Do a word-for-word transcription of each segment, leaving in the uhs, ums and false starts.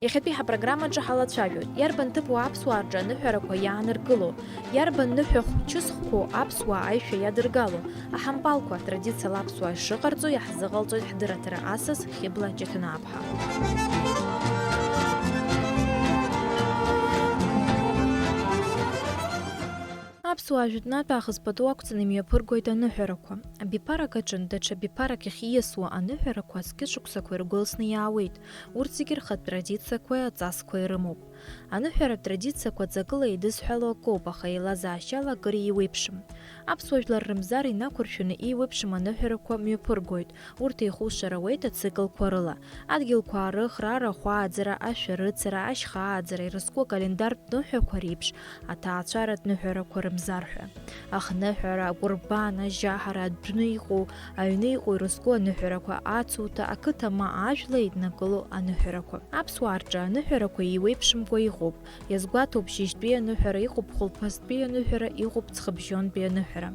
Иахьатәи ҳапрограммаҿы ҳалацәажәоит, иарбан ҭыԥу аԥсуаа рҿы аныҳәарақәа иааныркыло, иарбан ныҳәахә чысхқәоу аԥсуаа аишәа иадыргало, аҳампалқәа, традициала аԥсуаа ишыҟарҵо иаҳзыҟалҵоит ҳдырраҭара асас Хьыбла Ҷыҭәанааԥҳа. Аԥсуаа жәытәнатә аахыс пату ақәҵаны имҩаԥыргоит аныҳәарақәа. Абиԥарак аҿынтә даҽа биԥарак ахь ииасуа аныҳәарақәа зқьышықәсақәа иргәылсны иаауеит. Урҭ зегьы рхатә традициақәеи аҵасқәеи рымоуп. Аныҳәаратә традициақәа ҵакыла еидызҳәало акоуп, аха еилазаашьала акыр еиуеиԥшым. Аԥсуа жәлар рымзар инақәыршәаны еиуеиԥшым аныҳәарақәа мҩаԥыргоит, урҭ еихушара ауеит ациклқәа рыла. Адгьылқәа аарыхра, арахә ааӡара, ашәарыцара, ашьха ааӡара ирызку акалендартә ныҳәақәа реиԥш, аҭаацәаратә ныҳәарақәа рымзар ҳәа. Ахныҳәара, акәырбан, ажьаҳара, адәны иҟоу, аҩны иҟоу ирызку аныҳәарақәа, ацуҭа, ақыҭа ма ажәла еиднакыло аныҳәарақәа. Аԥсуаа рҿы аныҳәарақәа еиуеиԥшымкәа иҟоуп. Иазгәаҭоуп шьыжьтәи аныҳәара, иҟоуп хәылԥазтәи аныҳәара, иҟоуп ҵхыбжьонтәи аныҳәара.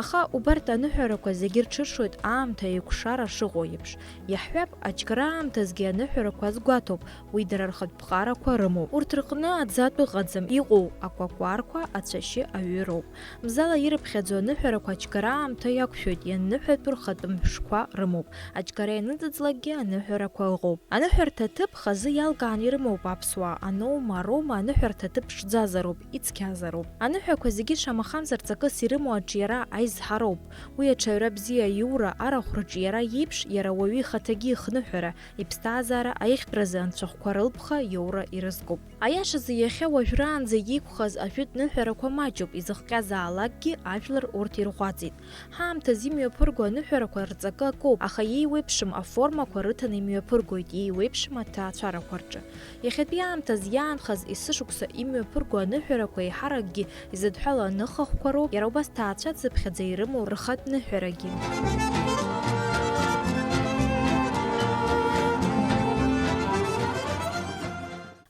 Аха убарҭ аныҳәарақәа зегьы рҽыршоит аамҭа еиқәшара шыҟоу еиԥш. Иаҳҳәап, аџьгара аамҭазгьы аныҳәарақәа азгәаҭоуп, уи дара рхатә ԥҟарақәа рымоуп. Урҭ рҟны аӡатә ыҟаӡам, иҟоу акәакәарқәа, ацәашьы, аҩы роуп. Мзала ирыԥхьаӡо аныҳәарақәа аџьгара аамҭа иақәшәоит, ианныҳәатәу рхатә мшқәа рымоуп. Аџьгара ианыҵыҵлакгьы аныҳәарақәа ыҟоуп. Аныҳәарҭа аҭыԥ хазы иалкааны ирымоуп аԥсуаа, аноума, ароума, аныҳәарҭа аҭыԥ ԥшӡазароуп, ицқьазароуп. Аныҳәақәа зегьы шамахамзар ҵакыс ирымоу аҿиара аизҳароуп. Уи аҽаҩра бзиа аиура, арахә рҿиара иеиԥш, иара ауаҩы ихаҭагьы ихныҳәара, иԥсҭазаара аиӷьтәразы анцәахәқәа рылԥха иоура ирызкуп. Аиашазы, иахьа уажәраанӡа иқәхаз ажәытә ныҳәарақәа маҷуп, изыхҟьазаалакгьы ажәлар урҭ ирӷәаҵит. Ҳаамҭазы имҩаԥырго аныҳәарақәа рҵакы акоуп, аха иеиуеиԥшым аформақәа рыҭаны имҩаԥыргоит, иеиуеиԥшым аҭаацәарақәа рҿы. Иахьатәи аамҭазы иаанхаз есышықәса имҩаԥырго аныҳәарақәа еиҳаракгьы изыдҳәало аныхахәқәа роуп, иара убас ҭаацәа цыԥхьаӡа ирымоу рхатә ныҳәарагьы.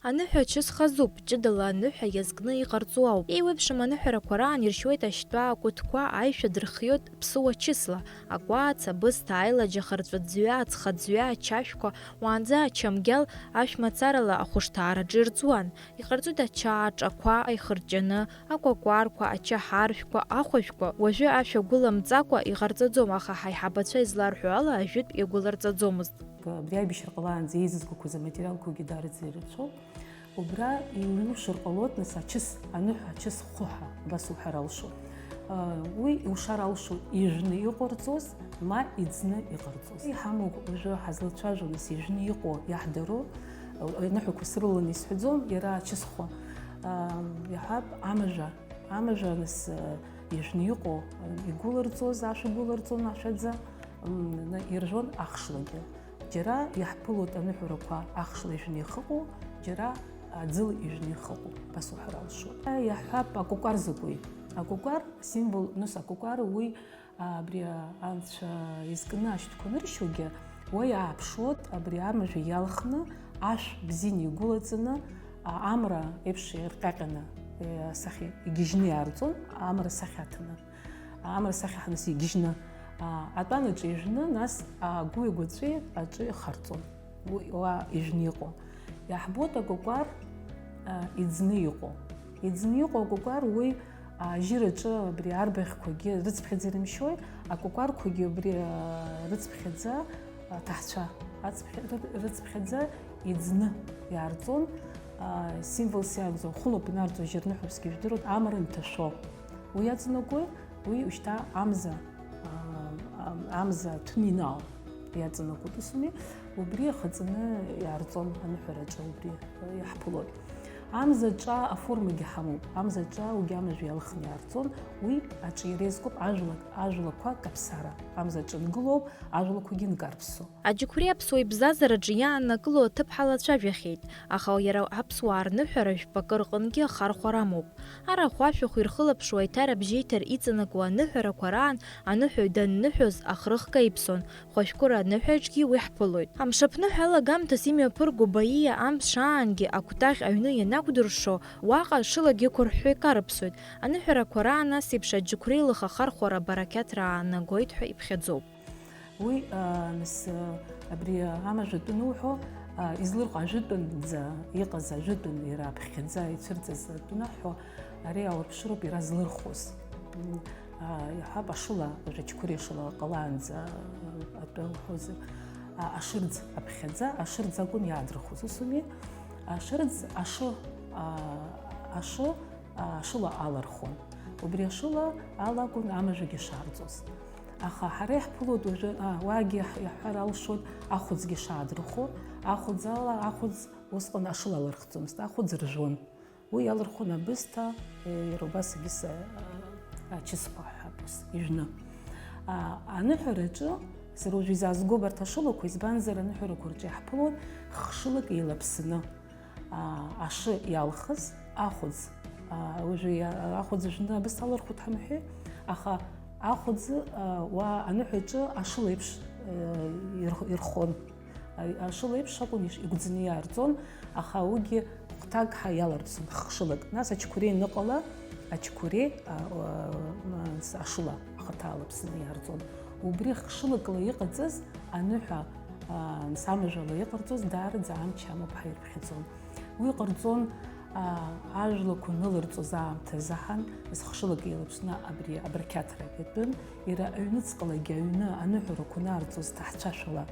Аныҳәа чысхазуп, ҷыдала аныҳәа иазкны иҟарҵо ауп. Еиуеиԥшым аныҳәарақәа раан иршьуеит ашьтәа акәытқәа, аишәа дырхиоит ԥсыуа чысла, акәац, абысҭа, аилаџьа, ахырҵәыӡҩа, аҵхаӡҩа, ачашәқәа, уаанӡа ачамгьал, ашә мацарала ахәышҭаараҿы ирҵуан. Иҟарҵоит ачаа аҿақәа ихырҷҷаны, акәакәарқәа, ачаҳаршәқәа, ахәажәқәа, уажәы ашә агәыламҵакәа иҟарҵаӡом, аха ҳаиҳабацәа изларҳәо ала, ажәытә иагәыларҵаӡомызт. Абри аибашьра ҟалаанӡа еизызгақәаз аматериалқәагьы даараӡа ирацәоуп. Убра иуҩушыр ҟалоит, нас, ачыс, аныҳәа ачыс хәы ҳәа, абас уҳәар алшоит. Уи иушар алшоит ижәны иҟарҵоз, ма иӡны иҟарҵоз. Иҳамоуп уажәы ҳазлацәажәо, нас, ижәны иҟоу иаҳдыруа, аныҳәақәа срыланы исҳәаӡом, иара ачыс хәы. Иаҳҳәап, амажәа. Амажәа, нас, ижәны иҟоу, игәыларҵоз, ашә игәыларҵон ашәаӡа, иржәуан ахшлагьы. Џьара иаҳԥылоит аныҳәарақәа ахшла ижәны ихыҟоу, џьара аӡыла ижәны ихыҟоу, абас уҳәар алшоит. Иаҳҳәап, акәакәар закәи? Акәакәар символ, нас, акәакәар уи, а, абри, а, анцәа изкны ашәҭқәа аныршьугьы, уа иааԥшуеит, абри амажәа иалхны, ашә бзианы игәылаҵаны, а, амра еиԥш ирҟьаҟьаны, э, асахьа игьежьны иаарҵон, амра сахьа аҭаны. Амра сахьа ҳаныс игьежьны, а, атәанаҿ ижәны, нас агәи агәаҵәеи аҿы ихарҵон. Уи уа ижәны иҟоу. Иаҳбоит акәакәар, а, иӡны иҟоу. Иӡны иҟоу акәакәар уи, а, ажьыраҿы абри арбаӷьқәагьы рыцԥхьаӡа ирымшьои, акәакәарқәагьы абри, а, рыцԥхьаӡа, а, аҭаҳцәа ацԥхьа-, ры-, рыцԥхьаӡа иӡны иаарҵон, а, символс ианҵоу, хәылоуп инарҵоу, жьырныҳәоуп зегьы жәдыруеит, амра анҭашәо. Уи иаҵанакуеи? Уи ушьҭа амза, а, а, амза ҭәны инаало иаҵанакуеит, ус ауми? Убри ахаҵаны иаарҵон аныҳәараҿы, убри, а, иаҳԥылоит. Амза ҿа аформагьы ҳамоуп. Амза ҿа уигьы амажә иалхны иаарҵон, уи аҿиара иазкуп, ажәла, ажәлақәа каԥсара. Амза ҿа нгылоуп, ажәлақәагьы нкарԥсо. Аџьықәреи аԥсуа ибзазараҿы иааннакыло аҭыԥ ҳалацәажәахьеит, аха иара аԥсуаа рныҳәара жәпакы рҟынгьы ахархәара амоуп. Арахә ашәахә ирхылаԥшуа аиҭарабжьеиҭар иҵанакуа аныҳәарақәа раан аныҳәаҩ данныҳәоз ахрыхга иԥсон, хәажәкыра аныҳәаҿгьы уи ҳԥылоит. Амшаԥныҳәа алагамҭас имҩаԥырго Баиа амш аангьы акәтаӷь аҩны ианақәдыршо, уаҟа шылагьы ықәырҳәҳәа икарыԥсоит. Аныҳәарақәа раан ас еиԥш аџьықәреи лыхахархәара абарақьаҭра аанагоит ҳәа иԥхьаӡоуп. Уи, а, нас, а, Абри амажәатәы ануҳәо, а, излырху ажәытәанӡа иҟаз ажәытәан иара аԥхьаӡа ицәырҵыз атәы анаҳҳәо, ари ауарԥшыроуп иара злырхуаз. М, а, иаҳҳәап, ашыла, ажәа ачқәыри ашыла ҟалаанӡа, а, атәы уҳәозар, а, ашырӡ аԥхьаӡа, ашырӡ акәын иаадырхәоз, ус ауми? Ашырӡ ашы, а, ашы, а, ашыла алархон. Убри ашыла ала акәын амажәагьы шарҵоз. Аха ҳара иаҳԥылоит уажәы, а, уаагьы иаҳ-, иаҳҳәар алшоит, ахәыӡгьы шаадырхәо, ахәыӡ ала, ахәыӡ усҟан ашыла алырхӡомызт, ахәыӡ ржәуан. Уи иалырхуан абысҭа, е, иара убас егьыс, а, ачысқәа ҳәа ус ижәны. А, аныҳәараҿы, сара уажә изаазго абарҭ ашылақәа, избанзар, аныҳәарақәа рҿы иаҳԥылоит хшылак еилаԥсаны. А, ашы иалхыз ахәыӡ. А, уажәы иа-, ахәыӡ жны абысҭа алырхуеит ҳамҳәеи, аха ахәыӡ, а, уа аныҳәаҿы ашыла еиԥш, э, ирх-, ирхон. А, ашыла еиԥш акәын иш-, игәӡны иаарҵон, аха уигьы хәҭак ҳа иаларҵон, хшылак. Нас ачқәреи аныҟала, ачқәреи, а, а, м, ашыла ахаҭа алаԥсны иаарҵон. Убри хшылакла иҟаҵаз аныҳәа, а, нас амажәала иҟарҵоз даараӡа амч амоуп ҳәа ирԥхьаӡон. Уи ҟарҵон, аа, ажәлақәа нылырҵоз аамҭа азыҳәан, зхшылак еилаԥсны абри абырқьаҭра иатәын, иара аҩныҵҟалагьы аҩны аныҳәарақәа нарҵоз ҭаҳцәашәала,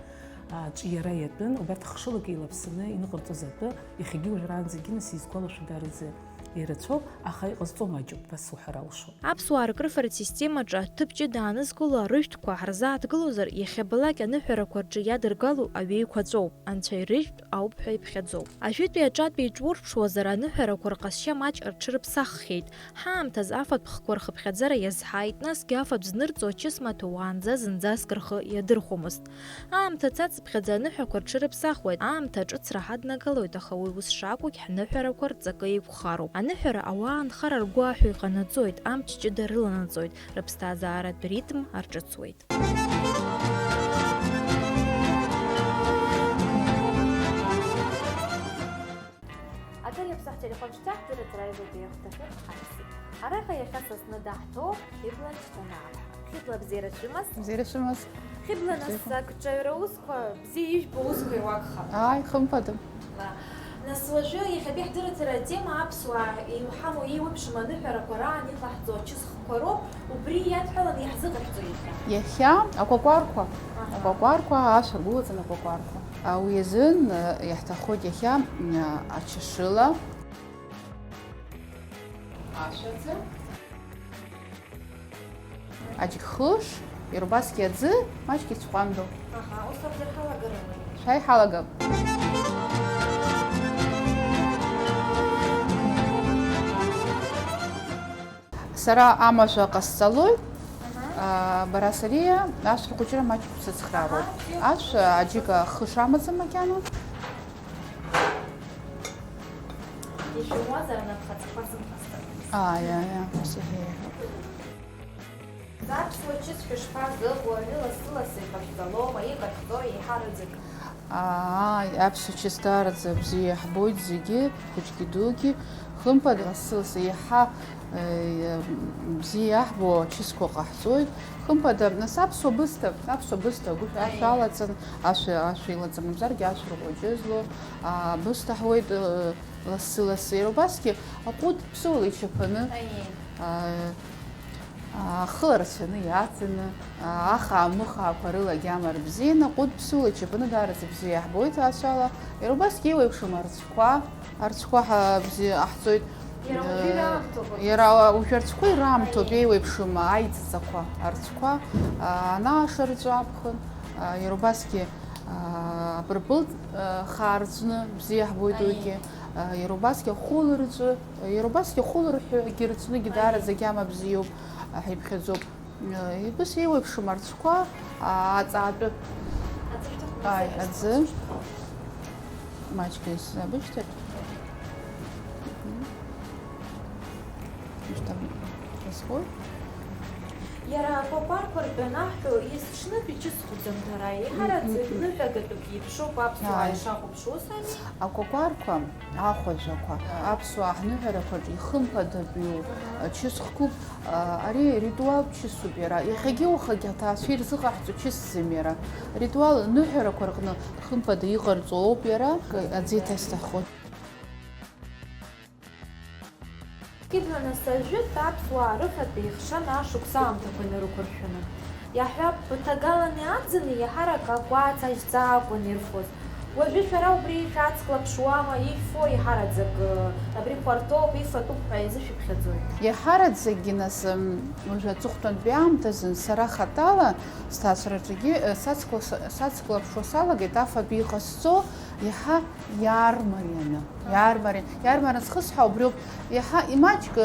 аа, ҿиара иатәын, убарҭ хшылак еилаԥсаны иныҟарҵоз атәы, иахьагьы уажәраанӡагьы, нас, изгәалашәо дараӡа ирацәоуп, аха иҟазҵо маҷуп, ҳәа суҳәар алшоит. Аԥсуаа ркрыфаратә системаҿы аҭыԥ ҷыда аанызкыло арыжәтәқәа ҳарзааҭгылозар, иахьабалак аныҳәарақәа рҿы иадыргало аҩеиқәаҵәоуп, анцәа ирыжәтә ауп ҳәа иԥхьаӡоуп. Ажәытәи аҿатәи ҿурԥшуазар, аныҳәарақәа рҟазшьа маҷк рҽырыԥсаххьеит. Ҳаамҭазы афатә хкқәа рхыԥхьаӡара иазҳаит, насгьы афатә знырҵо ачыс маҭәа уаанӡа зынӡаск рхы иадырхәомызт. Аамҭа цацыԥхьаӡа аныҳәақәа рҽырыԥсахуеит, аамҭа аҿыцра ҳаднагалоит, аха уи ус шакәугь ҳныҳәарақәа рҵакы еиқәхароуп. Аныҳәара ауаа анхара ргәы аҳәо иҟанаҵоит, амч ҷыда рыланаҵоит, рыԥсҭазааратә ритм арҿыцуеит. Аҭел иаԥсахт телефон шьҭа ҳдырраҭара аҩбатәи ахәҭахьы ҳаԥсит. Араҟа иахьа са сзы даҳҭо Хьыбла Ҷҭанаа. Хьыбла, бзиара шәымаз? Бзиара шәымаз. Хьыбла, нас, бзиа. Агҿаҩра усқәа, бзиа ижәбо усқәа ируакхап. Ааи, хымԥада. Ла. Нас уажәы иахьатәи ҳдырраҭара атема аԥсуаа иҳамоу еиуеиԥшым аныҳәарақәа раан иҟаҳҵо ачысхқәа роуп, убри иадҳәаланы иаҳзыҟашәҵо иахьа. Иахьа акәакәарқәа. Аҳа. Акәакәарқәа, ашә агәылаҵан акәакәарқәа. А, уи азын, э, иаҳҭаххоит иахьа, м, ачашыла. Ашәаӡы. Аџьыкхыш, иара убасгьы аӡы, маҷк ицәҟәандоу. Аҳа, ус акәзар ҳалагарыма? Шәааи, ҳалагап. Сара амажәа ҟасҵалоит. Аҳа. А, бара сариа ашә рхәыҷра маҷк шәсыцхраароуп. Аҳа, бзиоуп. Ашә аџьыка хыш амаӡам макьана. Ишәымуазар, анапхаҵақәа сымхасҵап. Ааи, ааи, ааи, ус иҳәеит. Аԥсуа чыс шәышԥазыҟоу, аҩы лассы-лассы иҟашәҵалома, иҟашәҵои, еиҳараӡак? Ааи, аԥсуа чыс даараӡа бзиа иаҳбоит зегьы, хәыҷгьы дугьы, хымԥада, лассы-лассы еиҳа, э, бзиа иаҳбо ачысқәа ҟаҳҵоит, хымԥада, нас аԥсуа бысҭа, аԥсуа бысҭа агәышә ашә алаҵан, ашә, ашә илаҵан, мамзаргьы ашә рҟәыҷы злоу, а, бысҭа ҳуеит, э, лассы-лассы, иара убасгьы аҟәыд ԥсыуала ичаԥаны, Аиеи. а, а, ахы арацәаны иаҵаны, а, ахаа-мыхаақәа рыла агьама рбзианы, аҟәыд ԥсыуала ичаԥаны даараӡа бзиа иаҳбоит ацәала, иара убасгьы еиуеиԥшым арцәқәа, арцәқәа ҳа-, бзиа ҟаҳҵоит. Иара уажәы Э, ираамҭоуп. Иара уажәы арцәқәа ираамҭоуп, Аиеи. Еиуеиԥшым аиҵыҵақәа, арцәқәа, а, анаашара рҿы аԥхын, а, иара убасгьы, а, абырбыл, а, хаа рҵәны бзиа иаҳбоит Аиеи. Уигьы, а, иара убасгьы ахәылырҵәы, иара убасгьы ахәылырҳәгьы рыцәныгьы Аиеи. Даараӡагьы ама бзиоуп, а, ҳәа иԥхьаӡоуп. Э, ибыс еиуеиԥшым арцәқәа, а, аҵаатәы. Аҵаатәы Ааи, хәмарсак аӡы. Маҷк исзабышьҭыр. Мгм. Ишьҭам, исхоит. Иара акәакәарқәа ртәы анаҳҳәо, есҽнытә ичысхӡам дара, еиҳараӡак ныҳәагатәык еиԥшоуп аԥсуаа ишахәаԥшуаз ами. Акәакәарқәа, ахәажәақәа, аԥсуаа ҳныҳәарақәаҿы ихымԥадатәиу чысхкуп. Ари ритуалтә чысуп иара. Иахьагьы уахагьы аҭаацәа ирзыҟаҳҵо чысӡам иара. Ритуал ныҳәарақәа рҟны хымԥада иҟарҵо ауп иара, аӡы иҭасҭахоит. Кьыбланыс ажәытә аԥсуаа рыфатә еихшан ашықәс аамҭақәа инарықәыршәаны. Иаҳҳәап, ҭагалан иааӡаны иаҳарак акәац ажьҵаа акәын ирфоз. Уажәы шәара убри шәацклаԥшуама, ишәфо иаҳараӡак, абри хәарҭоуп, ифатәуп ҳәа иазышәыԥхьаӡои? Иаҳараӡакгьы нас, м, уажәы аҵыхәтәантәи аамҭазын сара хаҭала сҭаацәараҿгьы, э, сацкла-, сацклаԥшуа салагеит афатә иҟасҵо, иаҳа иаармарианы, иаармариан-, иаармариан зхысҳәаау убриоуп, иаҳа имаҷк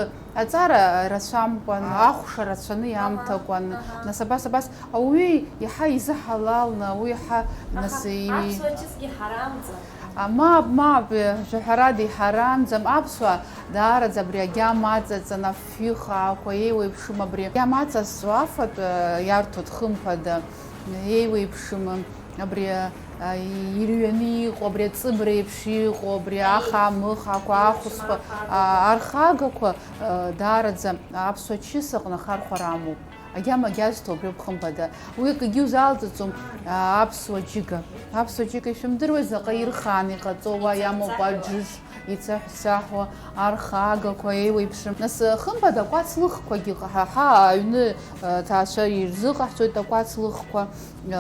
аҵара рацәамкәан, ахәша рацәаны иамҭакәан, нас абас, абас, ауаҩы иаҳа изыҳалалны, ауаҩы иаҳа, нас, и- Аха аԥсуа чысгьы ҳарамӡам. А, мап, мап, жәаҳәарада иҳарамӡам, аԥсуаа даараӡа абри агьама аҵаҵан, афҩы хаақәа еиуеиԥшым абри агьама аҵазҵо афатә, э, иарҭоит хымԥада, еиуеиԥшым. Абри, а, ирҩаны иҟоу, абри аҵыбра еиԥш иҟоу, абри аха амыхақәа, ахәсқәа, а, архагақәа, а, даараӡа аԥсуа чыс аҟны ахархәара амоуп. Агьама гьазҭо абри ауп, хымԥада. Уи акгьы узалҵыҵом, а, аԥсуа џьыга. Аԥсуа џьыга ишәымдыруеи, заҟа ирхаан иҟаҵоу, уа иамоуп аџыш. Ицаҳәцаҳәуа арха агақәа еиуеиԥшым. Нас, хымԥада, акәац лыхқәагьы ҳа, ҳа аҩны, э, ҭаацәа ирзыҟаҳҵоит акәац лыхқәа, э,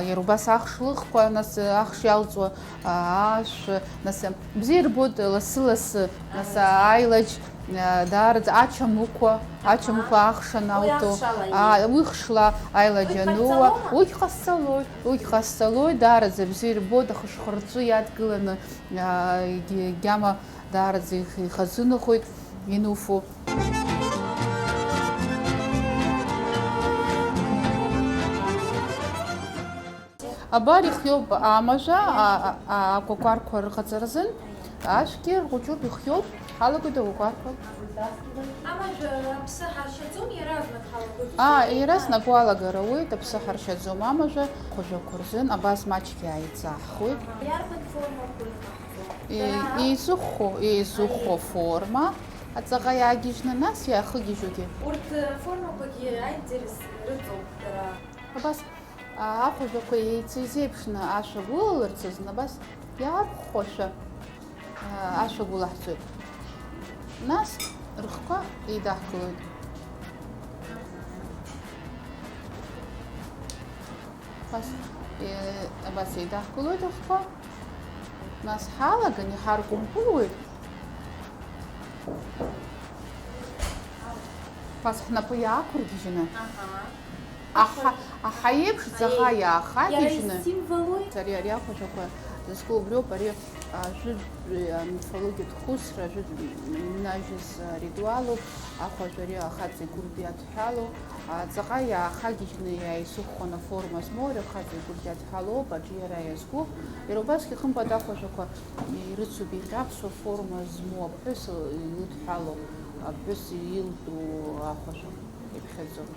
иара убас ахш лыхқәа, нас, э, ахш иалҵуа, э, ашә, нас, э, бзиа ирбоит, э, лассы-лассы, нас, э, аилаџь, э, даараӡа ачамыхәа, ачамыхәа ахш анаауҭо, уи ахшала. А, уи хшла аилаџь анууа, уигь ҟасҵалоит, уигь ҟасҵалоит, даараӡа бзиа ирбоит, ахышхырҵәы иадгыланы. Аа, егьи-, гьама даараӡа их-, ихазынахоит, инуфо. Абар ихиоуп амажәа, а, а, а, акәакәарқәа рыҟаҵаразын. Ашәгьы рхәыҷуп, ихиоуп, ҳалагоит акәакәарқәа. Амажәа аԥсы ҳаршьаӡом, иаразнак ҳалагоит. Аа, иаразнак уалагар ауеит, аԥсы ҳаршьаӡом амажәа, хәажәақәа рзын абас маҷк иааиҵаҳхуеит. Иарбан формақәа? Е-, еизыхәхәо, еизыхәхәо форма, аҵаҟа иаагьежьны, нас иаахыгьежьугьы. Урҭ, э, формақәагьы аинтерес рыҵоуп дара. Абас, а, ахәажәақәа еицеизеиԥшны ашә агәылалырц азын абас иаархәхәашәа, а, ашә агәылаҳҵоит. Нас рыхқәа еидаҳкылоит. Абас, е, абас еидаҳкылоит ахқәа. Нас ҳалаган иҳаргәымпылуеит. Абас ҳнапы иаақәыргьежьны. Аҳа. Аҳа, аҳа еиԥш ӡаха иаахагьежьны. Иара исимволуи? Ари, ари ахәажәақәа зызку убриоуп, ари, а, жәытә, а, мифологиатә хәыцра, жәытә иҩнажьыз, а, ритуалуп, ахәажә ари ахаҵа игәыртә иадҳәалоу, а, ҵаҟа иаахагьежьны иааизыхәхәаны аформа змоу ари ахаҵа игәыртә иадҳәалоуп, аҿиара иазку. Иара убасгьы хымԥада ахәажәақәа ирыцуп иахьа аԥсуа форма змоу аԥҳәыс илыдҳәалоу, аԥҳәыс илтәу ахәажә иԥхьаӡоуп.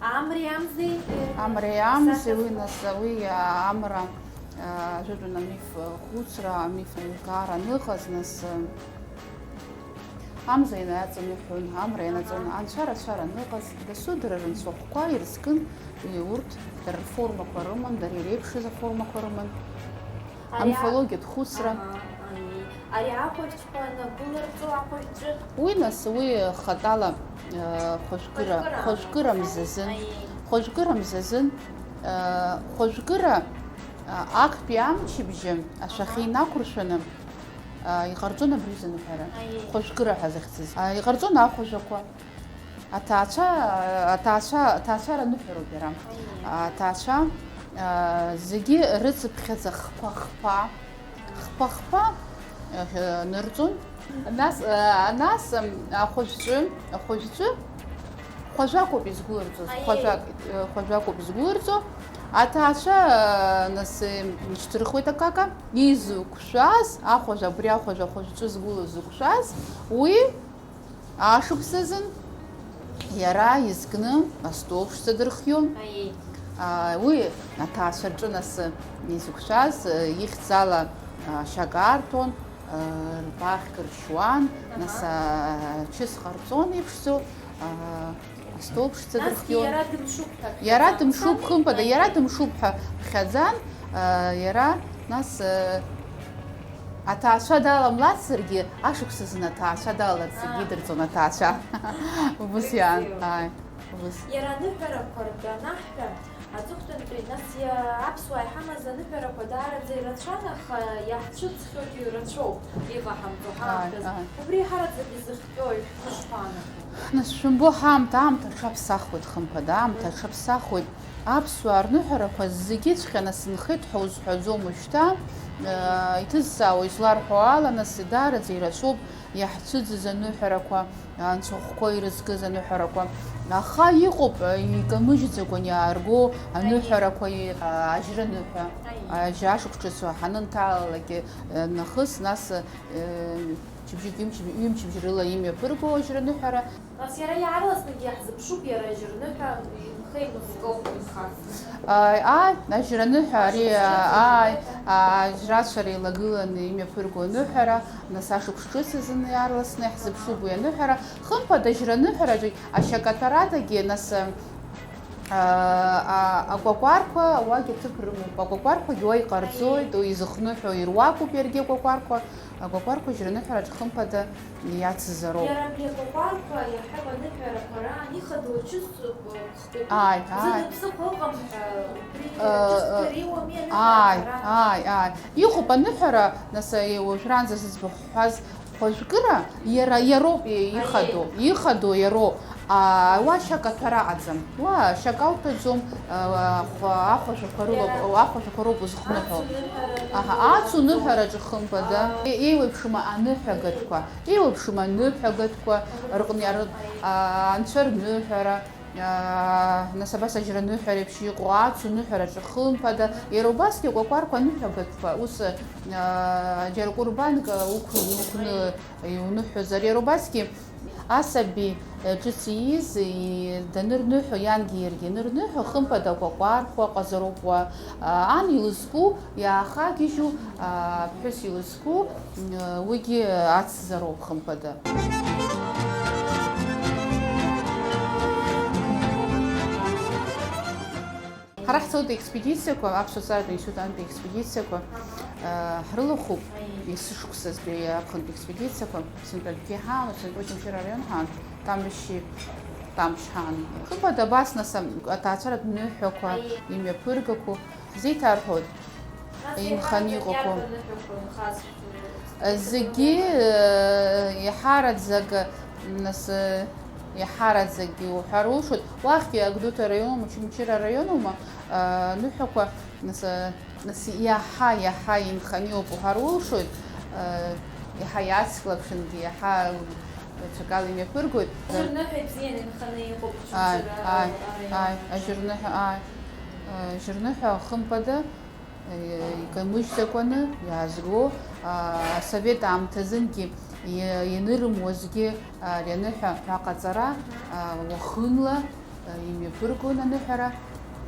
Амреи амзеи, э, Амреи амзеи, сахьа уи нас, уи, а, амра, а, ажәытәан амиф, а, хәыцра, амиф аилкаара аныҟаз, нас, а, амза инаҵамҩаҳәон, амра ианаҵон, анцәа рацәара аныҟаз, дасу дара рынцәахәқәа ирызкын, уи урҭ дара рформақәа рыман, дара иреиԥшыз аформақәа рыман. Ари а-, Амифологиатә хәыцра. Аҳа, аи. Ари ахәаҷқәа анагәыларҵо ахәаҷ ҿы? Уи нас, уи хаҭала, э, хәажәкыра, хәажәкыра, хәажәкыра амзазын. Аи. Хәажәкыра амзазын, э, хәажәкыра, э, актәи амчыбжьы ашәахьы инақәыршәаны, э, иҟарҵон абри азынаҳәара. Аи. Хәажәкыра ҳәа захьӡыз. Э, иҟарҵон ахәажәақәа. Аҭаацәа, аҭаацәа, аҭаацәа раныҳәароуп иара. Аиеи. Аҭаацәа, а, зегьы рыцыԥхьаӡа хԥа-хԥа, хԥа-хԥа, а, нырҵон. Нас, а, нас, м, ахәажәҵәы, ахәажәҵәы, хәажәакоуп изгәыларҵоз, аиеи, хәажәак, а, хәажәакоуп изгәыларҵо. Аҭаацәа, а, нас, м, ишьҭырхуеит акака, изықәшәаз, ахәажә, абри ахәажә, ахәажәҵәы згәылоу зықәшәаз, уи Ашықәсазын Иара изкны астол ԥшӡа дырхион. Аиеи. А, уи аҭаацәа рҿы нас изықәшәаз, а, ихьӡала, а, ашьака аарҭон, а, рбаӷьк ршьуан, нас, аха, а, чыс ҟарҵон иԥшӡоу, а, астол ԥшӡа, насгьы дырхион. Иара дымшуп ҳәа. Иара дымшуп, хымԥада, иара дымшуп ҳәа ԥхьаӡан, а, иара, нас, а, аҭаацәа даламлацзаргьы, ашықәс азын аҭаацәа далаларц зегьы, аҳ, идырҵон аҭаацәа. Убыс иаан, бзиоуп, ааи, убыс. Иара аныҳәарақәа ртәы анаҳҳәа, аҵыхәтәантәи, нас иа-, аԥсуаа иҳамаз аныҳәарақәа даараӡа ирацәан, аха иаҳцәыӡхьоугьы рацәоуп, иҟаҳамҵо, ааи, ҳаамҭазы. Ааи. Убри ҳараӡак изыхҟьои, шԥаанагои? Нас шәымбо, ҳаамҭа, аамҭа аҽаԥсахуеит, хымԥада, аамҭа аҽаԥсахуеит. Аԥсуаа рныҳәарақәа зегьыҵәҟьа нас нхеит ҳәа узҳәаӡом уажәшьҭа. Э, иҭызҵаауа изларҳәо ала, нас даараӡа ирацәоуп иаҳцәыӡыз аныҳәарақәа, анцәахәқәа ирызкыз аныҳәарақәа. Аха иҟоуп, э, икамыжьӡакәан иаарго аныҳәарақәа, и-, а, ажьраныҳәа. Аиеи. Ажь-, ашықәс ҿыц ҳанынҭалалак, э, нахыс, нас, э, Чыбжьык ҩымчыб-, ҩымчыбжь рыла имҩаԥырго ажьраныҳәара. Нас иара иаарласны иаҳзыԥшуп, иара ажьраныҳәа инхеи мызкоуп инхарц. Ааи, ааи, ажьраныҳәа ари, ашықәс ҿыц, ааи, азы, ажьрацәа реилагыланы имҩаԥырго аныҳәара, нас ашықәс ҿыц азын иаарласны иаҳзыԥшуп уи аныҳәара. Хымԥада, ажьраныҳәараҿы ашьакаҭәарадагьы, нас, а, а, акәакәарқәа уагь аҭыԥ рымоуп. Акәакәарқәагьы уа иҟарҵоит, уи изыхныҳәо ируакуп иаргьы акәакәарқәа. Акәакәарқәа ажьраныҳәараҿы хымԥада иацызароуп. Иара абри акәакәарқәа иаҳҳәап аныҳәарақәа раан ихадоу ачыс хкуп. Ааи, ааи. Зыда ԥсыхәа ыҟам ҳәа убри, э, ачыс, э, иреиуами аныҳәарақәа, ааи, раан. Ааи, ааи. Иҟоуп аныҳәара, нас, э, уажәраанӡа зыӡбахә ҳҳәаз хәажәкыра, иара иароуп, э, ихадоу, аиеи, ихадоу иароуп. А, уа шьак аҭәара аӡам. Уа шьак ауҭаӡом, а, ахәа-, ахәажәақәа рылоуп, иара ахәажәақәа роуп узыхныҳәо. Ацу ныҳәараҿы. Аҳа, ацу ныҳәараҿы хымԥада. Аа. Е-, еиуеиԥшым аныҳәагатәқәа, еиуеиԥшым аныҳәагатәқәа рҟны иарыт-, а, анцәа рныҳәара, а, нас абас ажьра ныҳәара еиԥш иҟоу ацу ныҳәараҿы хымԥада. Иара убасгьы акәакәарқәа аныҳәагатәқәа, ус, а, џьара ҟәырбанк уқәны, уқәны иуныҳәозар, иара убасгьы асаби, э, ҿыц ииз, и-, данырныҳәо, иангьы иаргьы анырныҳәо, хымԥада акәакәарқәа ҟазароуп уа, а, ан илызку, иаахагьежьу, а, ԥҳәыс илызку, м, уигьы ацзароуп, хымԥада. Ҳара ҳцоит аекспедициақәа, аԥсуа ҵаратә институт аҟынтәи аекспедициақәа, аҳа, э, ҳрылахәуп, аиеи, есышықәсазтәи аԥхынтә експедициақәа, сынтәа Абқьиа ҳаан, сынтәа Очамчыра араион ҳаан, Ҭамшьи, Ҭамшь ҳаан. Хымԥада абас, нас, ам-, аҭаацәаратә ныҳәақәа, аиеи, имҩаԥыргақәоу ҳзеиҭарҳәоит. Нас инханы иаҳаракгьы иҟақәоу арбан ныҳәақәа нхазшәа? Зегьы, э, иаҳараӡак, нас, э, иаҳараӡакгьы уҳәар улшоит. Уахьгьы Агәдуҭа араион, Очамчыра араион аума, э, ныҳәақәа, нас, э, нас иаҳа, иаҳа инханы иоуп уҳәар улшоит, э, иаҳа иацклаԥшынгьы, иаҳа ҽакала имҩаԥыргоит. Ажьырныҳәа ибзианы инханы иҟоуп, ааи, Очамчыра, ааи, араион, ааи, аҿы. Ажьырныҳәа, ааи. Э, ажьырныҳәа хымԥада, икамыжьӡакәаны иаазго, а, асовет аамҭазынгьы иа-, ианырымуазгьы, а, ари аныҳәа аҟаҵара, а, уахынла, а, имҩаԥыргон аныҳәара.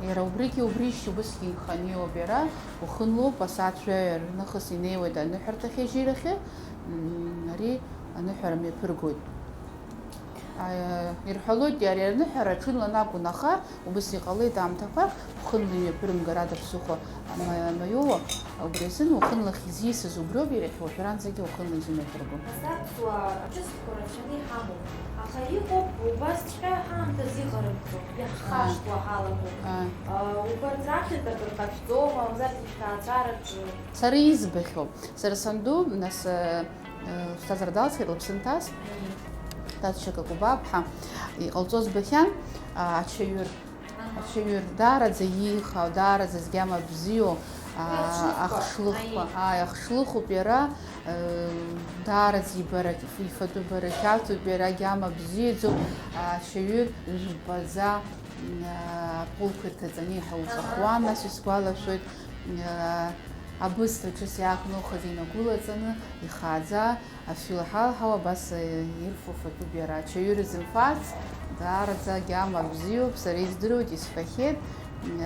Иара убригьы убришь убысгьы инханы иоуп иара, уахынлоуп, асааҭ жәаҩа рнахыс инеиуеит аныҳәарҭахь ажьирахьы, м, ари аныҳәара мҩаԥыргоит. А, ирҳәалоит, иара аныҳәара ҽынла анакәын, аха убыс иҟалеит аамҭақәак, уахынла имҩаԥырымгарада ԥсыхәа ама-, амаиоуа, убри азын уахынлахь изисыз убриоуп, иара иахьа уажәраанӡагьы уахынла изымҩаԥыргон. Нас аԥсуаа ҿыцқәа рацәаны иҳамоуп, аха иҟоуп убасҵәҟьа ҳаамҭазы иҟарымҵо, иаҳхашҭуа, ааи, ҳалагоуп. Ааи. А, убарҭ раԥхьатә акыр ҟашәҵома, мамзаргьы шәҭаацәараҿы? Сара избахьоу, сара санду, нас, э, Устаз Ардалци лыԥсы нҭаз, Даҭшьа Какәыбааԥҳа иҟалҵо збахьан, а, ачаҩыр. Аха. Ачаҩыр даараӡа ииха, даараӡа згьама бзиоу, а, ахшлыхқәа, ахшлыхқәа, аиеи, ааи, ахшлыхуп иара, э, даараӡа ибарак-, ифатәы барақьаҭуп иара, агьама бзиаӡоуп, а, ачаҩыр жәбаӡа, м, а, аполқәа ирҭаҵаны иҳауҵахуан, аха, нас исгәалашәоит, а, абысҭа ҿыц иаақәнухыз инагәылаҵаны, ихааӡа, Афҩы лаҳа-лаҳауа абас, э, ирфо фатәуп иара, ачаҩыр изымфарц, Даараӡа агьама бзиоуп, сара издыруеит, исҳәахьеит,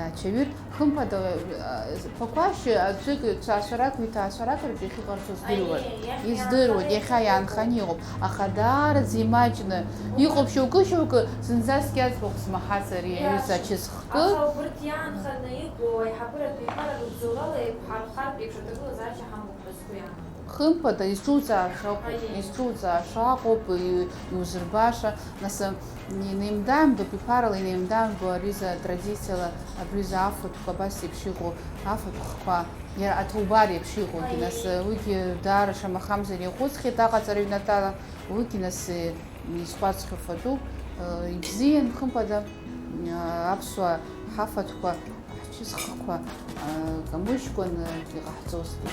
ачаҩыр, хымԥада, а, Ԥақәашь аӡәык цәаашәарак, ҩҭаашәарак рҿы иахьыҟарҵо здыруеит. Аиеи, иахьа издыруеит, иаанханы иахьа иаанханы иҟоуп. Аха даараӡа имаҷны иҟоуп шьоукы-шьоукы, зынӡаск иаӡбахә смаҳац ари аҩыза ачысхкы. Аха убырҭ иаанханы иҟоу аиҳабыратә еиҳарак бзоурала еиқәҳархартә еиԥш аҭагылазаашьа ҳамоуп ҳәа сгәы иаанагоит. Хымԥада, изҿуҵааша ыҟоуп, аиеи, изҿуҵааша ыҟоуп, и-, иузырбаша. Нас, м, инеимдаамго, ԥиԥарала инеимдаамго ари за традициала, абри за афатәқәа, абас еиԥш иҟоу афатә хкқәа, иара аҭоубар еиԥш иҟоугьы, нас, аиеи, уигьы даара шамахамзар иахәыцхьеит аҟаҵара ҩнатәала, уигьы, нас, и-, исҟәаҵхьоу фатәуп, э, ибзиан, хымԥада, э, аԥсуа ҳафатәқәа. Ҳчысхқәа, а, камыжькәан, а, иҟаҳҵозҭгьы.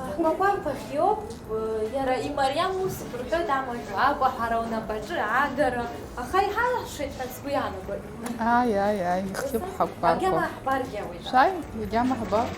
Ахәмақәа ԥыхьоуп, иара имариам усуп рҳәоит амаҵ акәаҳара, унапаҿы агара, аха иҳалаҳшеит ҳәа сгәы иаанагоит. Ааи, ааи, ааи, ихьып ҳақәԥарқәа. Агьама ҳбаргьы ауеит. Шәааи, агьама ҳбап.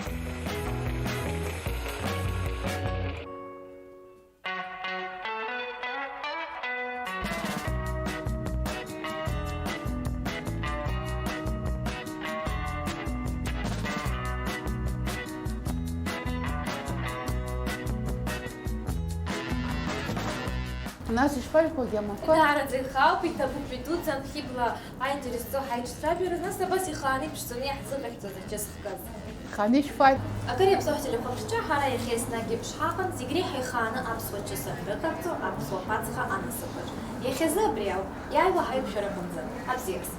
Нас ишԥажәбо, агьамақәа? Даараӡа ихаауп, иҭабуп, идуӡӡан, хьыбла аинтерес зҵоу ҳаиҿцәажәара, нас абас ихааны иԥшӡаны иаҳзыҟаҳҵоз ачыс хкыз. Ханишь файт. Акыр иаԥсоу ҳтелехәаԥшцәа, ҳара иахьа еснагь еиԥш ҳаҟан, зегь реиҳа ихааны аԥсуа чысахь рыҟарҵо аԥсуа ԥацха анасыԥаҿ. Иахьазы абри ауп, иааиуа ҳаиқәшәара аҟынӡа. Абзиараз!